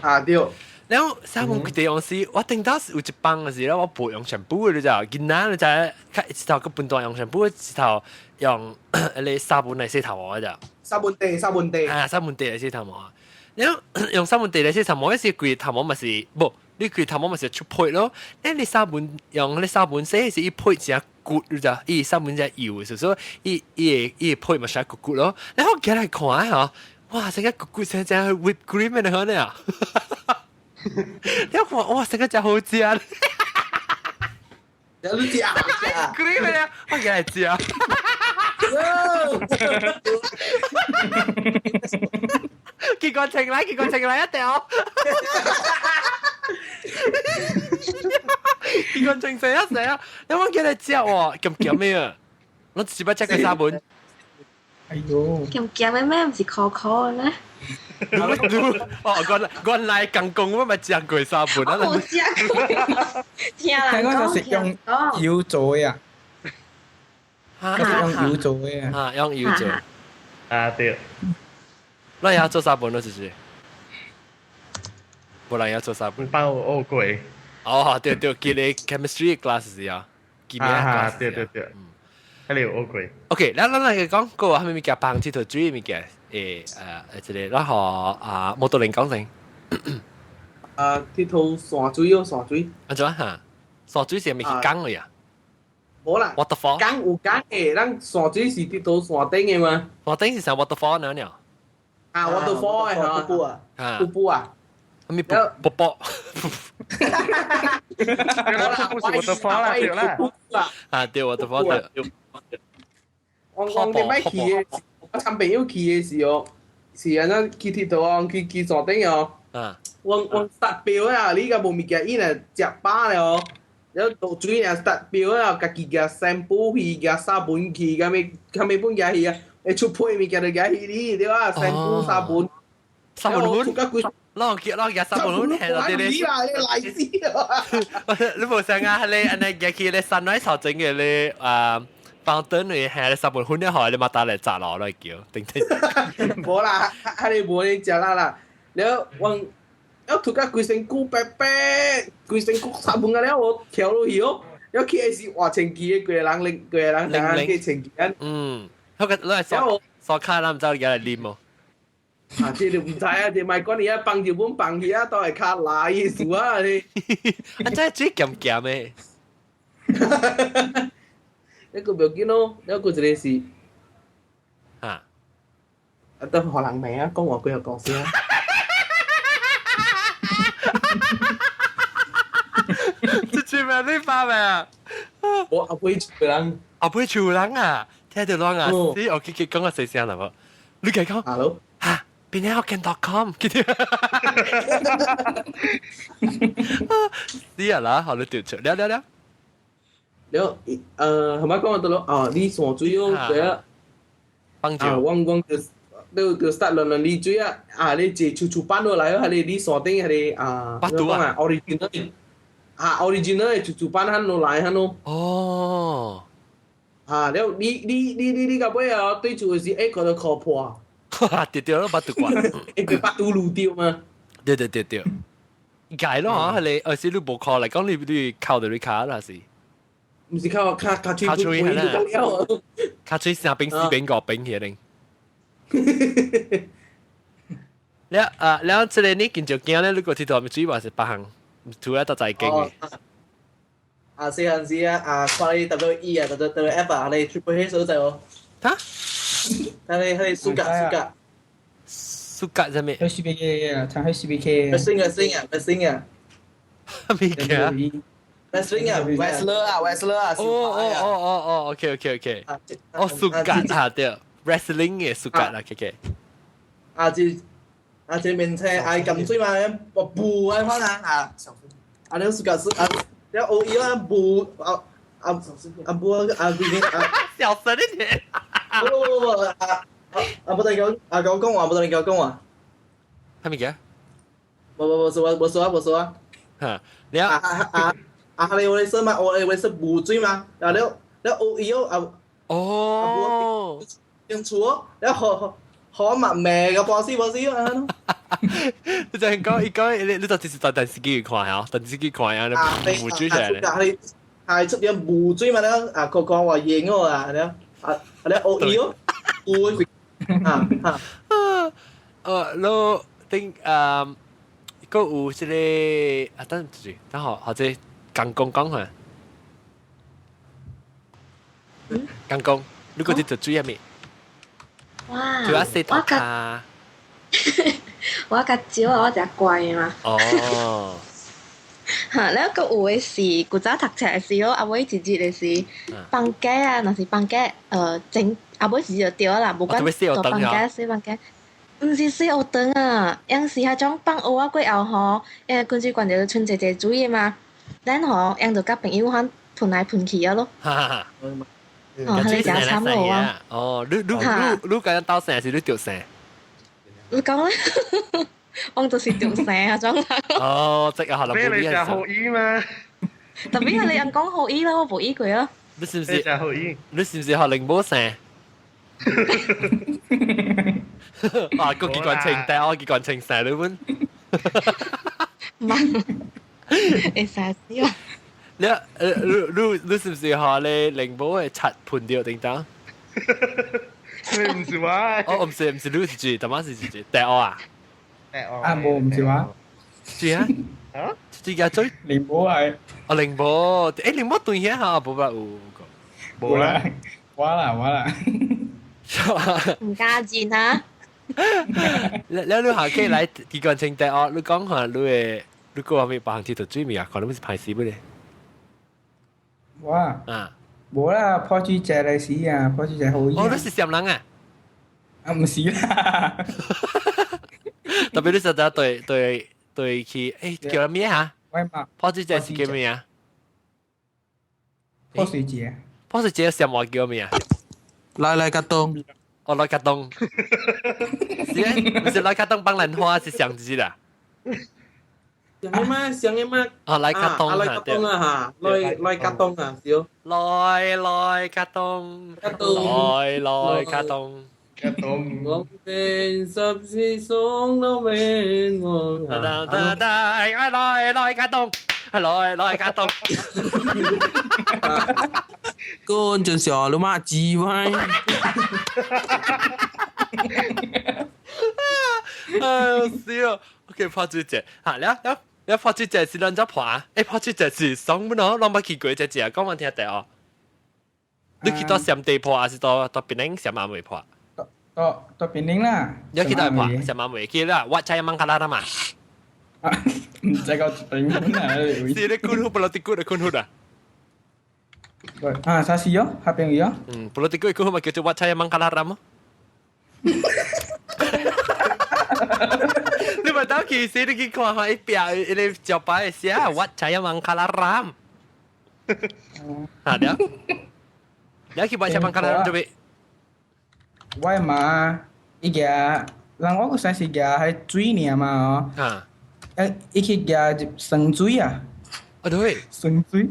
啊對。然後沙盤規地用時，我頂到有一幫嘅時咧，我無用 shampoo 你知道？囡仔你知，一頭個半段用 shampoo，一頭用你沙盤來洗頭毛咋？沙盤地，沙盤地。啊，沙盤地來洗頭毛。然後用沙盤地來洗頭毛，嗰時規頭毛咪是無，你規頭毛咪是出皮咯。誒，你沙盤用你沙盤洗是一皮真骨，你知？伊沙盤真油，所以伊伊會伊會皮咪是骨骨咯。然後我來看嗬，哇！成個骨骨成成 whip cream 嘅可能啊！你看哇，成個真好食。有你食 cream 嘅，我來食。結果情來，結果情來一條。結果情死一死啊！你冇叫你食喎，咁鹹咩啊？我只不食個沙盤。哎呦！咁鹹嘅咩？唔是可可嘅咩？哦，原原來共講我咪食過沙盤啊！我冇食過，聽人講，聽講就是用油做嘅啊。用油做嘅。啊，用油做。啊對。你也做沙盤咯，就是。無人要做沙盤。包學過。哦，對對，記得 chemistry class 是啊，記咩 class？對對對。迄個有學過。 OK，咱咱來講個係咪物件幫佚佗水物件？這個，然後啊，摩托輪講先。啊，佚佗山水哦，山水。按怎哈？山水是咪去講的呀？無啦。 Waterfall。講有講的，咱山水是佚佗山頂的嘛。山頂是啥 waterfall 呢？呢？啊，waterfall 的瀑布啊。瀑布啊。咪瀑瀑布。瀑布是 waterfall 啦，對啦。啊，對 waterfall 對。我我頂擺去的，我參朋友去的時候，是按怎去佚佗哦，去去山頂哦。我我達標啊，你個無物件，伊若食飽了哦，了落水若達標啊，家己舉 shampoo 去，舉沙盆去，啥物啥物本舉去啊，會出皮物件就舉去哩，對吧？shampoo 沙盆，沙盆粉。啷叫啷舉沙盆粉，係咯啲咧。你啦，你來死啊！你無想啊？你按呢舉去咧山內頭整嘅咧啊？放燈你係你沙盆粉了後，你嘛打來砸落來叫，頂頂。無啦，係你無你食啦啦，了我。要塗甲規身軀白白，規身軀沙盆啊了，我跳落去哦。了去的時換清氣的，規個人拎，規個人人去清氣啊。嗯，嗰個攞嚟刷刷卡，咱毋知你來啉哦。啊，這就毋知啊，這莫管你啊，放就本放去啊，都會較辣意思啊。你，啊，真係水鹹鹹的。那個不要緊咯，那個一個是，啊，啊，等予人罵啊，講話幾個講聲。這這咩你發咩啊？我後尾厝人，後尾厝人啊，聽到亂啊，死！我記記講個細聲啦，無？你計講，Hello，嚇，邊啲學見 .com，記得？死啊啦，好你掉出，了了了。了，係咪講到咯？哦，你山水哦，對啊，幫啊，我講就。你就 start 亂亂離水啊！啊，你坐厝厝板落來哦，係你山頂係啊，巴肚啊，original 啊，original 的厝厝板漢落來漢咯。哦。啊，了你你你你你到尾啊，對厝的時，欸，可能靠破。對對咯，巴肚關。欸，巴肚滷掉嘛。對對對對。解咯嚇，你，而是你無靠嚟講，你你靠到你卡啦是。毋是靠卡卡嘴，卡嘴係啦。卡嘴三冰四冰五冰起嚟。了啊，了這個你見就驚咧，你個佚佗咪水話是別項，除了得在經嘅。啊，細漢時啊，啊，看你 WWE 啊，WWF 啊，你 Triple H 所在哦。哈？佢哋佢哋蘇格蘇格。蘇格啥物？去 CBK 啊，唱去 CBK。 Wrestling 啊，wrestling 啊，wrestling 啊。咩嘅？ Wrestling 啊，wrestler 啊，wrestler 啊。哦哦哦哦哦，OK OK OK。哦，蘇格啊，對。wrestling 嘅蘇格啦，K K。啊，這啊這面車愛撳水嘛，我布啊可能啊，啊你蘇格蘇啊，你奧伊啦布啊啊啊布啊啊啊，小聲一點。不不不啊啊啊！不得講啊講講話，不得講講話。係咪嘅？無無無說啊，無說啊，無說啊。嚇！你啊啊啊啊！你我哋說嘛，我哋我哋說無水嘛，然後你你奧伊啊。哦。用厝，你學學物命個波斯波斯啊！你就係講，伊講你你就直接在電視機看嚇，電視機看啊，你無水出嚟。係係出點無水嘛咧，啊，個講話贏我啊，你啊啊你學伊哦，有啊啊。你頂啊，個有這個啊，等住，等下或者講講講下。講講，你嗰啲就水係咩？哇！主要洗頭卡。我較少啊，我就乖嘛。哦。嚇！了個有的是古早讀冊的時候，後尾一日的是放假啊，若是放假，整後尾一日就對啦，無管大放假細放假，毋是洗學堂啊，樣是彼種放學啊過後吼，因為滾水罐就剩濟濟水的嘛，咱吼樣就佮朋友款噴來噴去啊咯。哈哈。哦，佢哋誠慘咯啊！哦，你你你你咁樣鬥生還是你著生？你講咧，我就是著生啊，種。哦，即係可能咩你就學醫嘛？特別係你人講學醫啦，我無醫過啊。你是唔是？真好意。你是唔是學靈寶聲？啊，個結棍情，但我結棍情成你本。唔係，會使死啦！你你是唔是學你靈寶嘅七盤掉叮當？你唔是話？哦，唔是唔是，你是住，大媽是住，第我啊？啊，冇唔是話。住啊？啊？住家追靈寶係。哦，靈寶，誒靈寶對起下，冇吧有個。冇啦，我啦我啦。唔加錢啊！你你下期來機關清第我，你講下你嘅你個話咩白行鐵頭水面啊？可能是排死不咧？我啊，無啦，破水借嚟死啊，破水借好哦，你是閃人啊？啊，唔是啦。特別你實在對對對去，誒叫咩嚇？喂嘛，破水借是叫咩啊？破水借。破水借閃話叫咩啊？來來甲東。哦，來甲東。是啊，唔是來甲東幫蘭花是上字啦。上嘅嘛，上嘅嘛。哦，來甲東來甲東啊嚇，來來甲東啊，少。來來甲東，甲東，來來甲東。甲東。我變十四送到命我。噠噠噠，來來來甲東，來來甲東。 con chân sò luôn mà chi vậy 哎死哦！OK，破水節嚇，了了了破水節是兩隻破啊！誒，破水節是爽不喏？攏捌去過這隻，講我聽下哦。你去到上地破，還是到到檳城上馬尾破？到到檳城啦。你去到破上馬尾去啦，我知芒卡拉啦嘛。唔知個檳城啊！是你滚好不落啲骨的滚好啊！啊，啥事哦？下邊有。嗯，不落啲骨滚好咪叫做我知芒卡拉啦麼？你咪當其實你去看下一邊，一個招牌寫我知芒卡拉啦。啊，了，你去我知芒卡拉做咩？我嘛，伊個人我個算是個係水爾嘛哦。啊。誒，伊去舉酸水啊！啊對，酸水，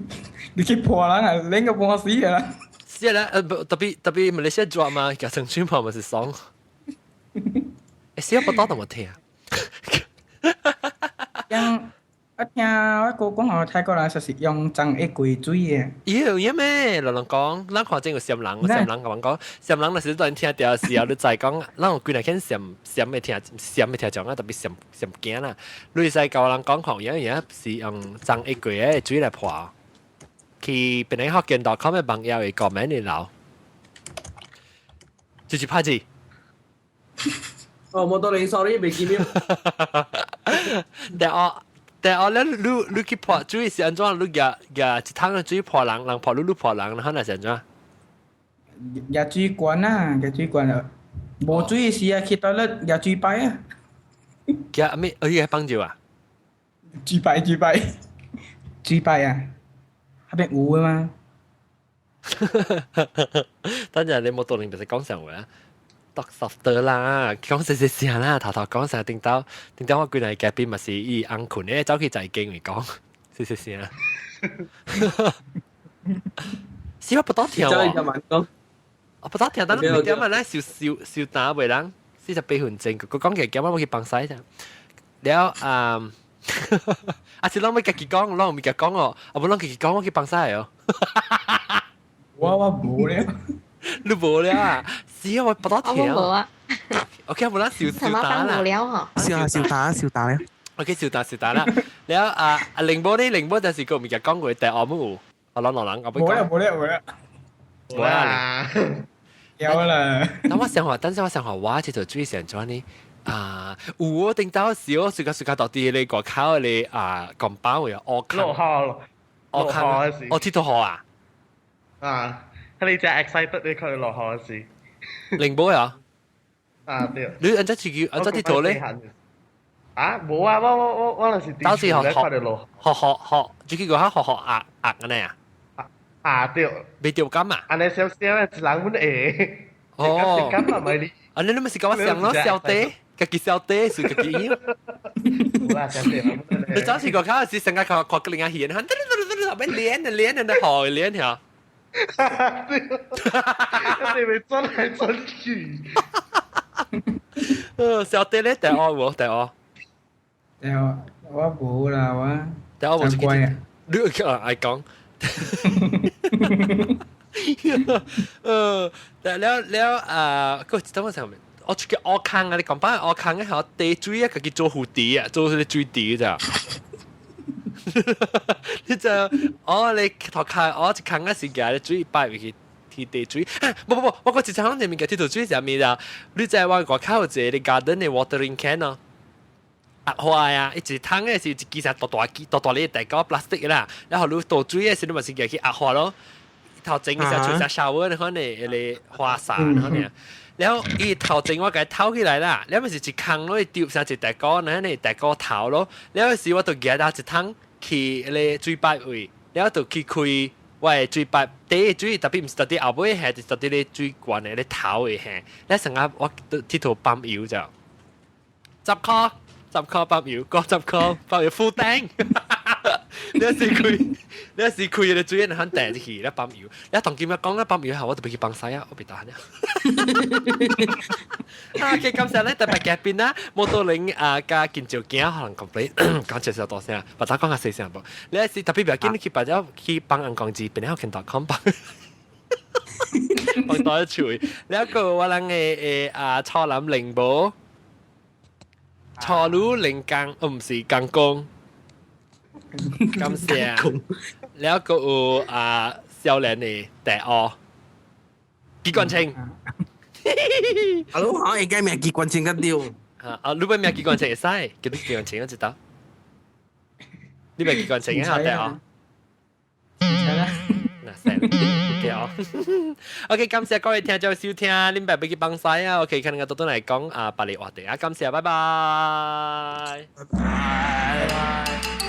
你去破人啊，冷個半死啊！是啦，特別特別馬來西亞做嘛，舉酸水破嘛是爽。誒，是不多怎麼聽啊？用我聽我哥講哦，泰國人說是用樟一桂水的。咦有影咩？老人講，咱看見有閃人，閃人甲阮講，閃人若是當聽著時候，你再講，咱有幾若間閃閃的聽，閃的聽眾啊，特別閃閃驚啦。你會使教人講看有影是用樟一桂的水來破。去檳城福建 .com 的網頁會講明你留，就是拍字。哦，冇多你 sorry，未見面。但我。但我咧，你你去破水是按怎？你舉舉一桶的水破人，人破你，你破人，然後是按怎？舉水罐啊，舉水罐啊，無水時啊，去倒咧舉水擺啊。舉咩？哦，伊個幫助啊？水擺水擺水擺啊，那邊有的嗎？等陣你冇道理，唔使講上話啊。讀 soft 啦，講細細聲啦，頭頭講成頂到頂到我規日隔壁嘛是伊紅困咧，走去在經嚟講細細聲。是我不多聽喎。我不多聽，但係點啊？咱燒燒燒打袂人，48分鐘，佢講嘅，今晚我去幫洗咋。了啊，啊是攏欲家己講，攏毋家講哦，啊無攏家己講，我去幫洗哦。我無了。你無了啊？是啊，我不多聽。我無啊。 OK，無咱燒燒打啦。無了嗬。燒啊燒打燒打咧。 OK，燒打燒打啦。了啊啊，寧波呢？寧波就是個物件講過，但我冇有。我攏老人我無了無了無了。無啦。有啦。等我想話，等陣我想話，我這就注意上咗呢。啊，有我頂到時我隨個隨個到啲你外口你啊，鋼板會有烏坑。落雨，落雨時。哦，鐵頭河啊。啊。你只 excited 你佢落雨時。寧波啊？啊對。你按這自己按這啲圖咧？啊，冇啊！我我我我那是當時學學學學學，最緊要學學壓壓咁樣啊？啊對。未掉金啊？按呢少少人本會。哦。咁啊咪你。啊你你咪是講我上咯，小弟，家己小弟是家己。冇啦，小弟。你早時個卡是成日看看個另外戲，嚇，得得得得得，變連啊連啊，好連條。對，你咪轉來轉去。小弟咧，第二無第二。第二我無啦，我第二無真乖啊！你啊愛講。但了了啊，個等我上面，我出去學空啊！你講翻學空嘅係地水啊，家己做蝴蝶啊，做啲水滴咋？你就哦，你頭殼哦，一空啊時間，你水擺入去。天地水，無無無，我講一層裡面嘅鐵頭水是啥物啦？你知我外口有一個 garden 的 watering can 哦，壓花啊，一桶的是一支啥大大支、大大粒大個 plastic 啦，然後你倒水的時，你嘛是舉去壓花咯。頭前嘅時候吹下 shower，你可能迄個花灑，可能。然後伊頭前我共伊偷起來啦，了咪是一空咯，丟啥一大個，那呢大個頭咯。了時我就舉到一桶去迄個水擺位，了就去開。我的水擺第水特別毋是特別後尾係，是特別咧水管的咧頭的係，咧成日我鐵頭泵油就10箍10箍泵油，過10箍泵油 full tank。你是開，你是開個水，你肯掟入去咧泵油。你同今日講咧泵油後，我就欲去放屎啊，我別打啦。啊，OK，感謝咧特別嘉賓啦，摩托輪啊加建造鏡可能 complain 講少少大聲，把他講較細聲無。你是特別不要緊，你去把只去幫人講字，變了見 .com 幫。幫多一處，你一個我人的啊初林靈寶，初魯靈剛，哦唔是鋼工。感謝。了個有啊少年的第二，機關槍。啊，你好應該名機關槍較對。啊，你欲名機關槍會使，叫你機關槍我知道。你欲機關槍啊？第二。唔使啦。那算對哦。OK，感謝各位聽眾收聽，恁爸欲去放屎啊。OK，可能我倒轉來講啊，別个話題啊，感謝，拜拜。拜拜。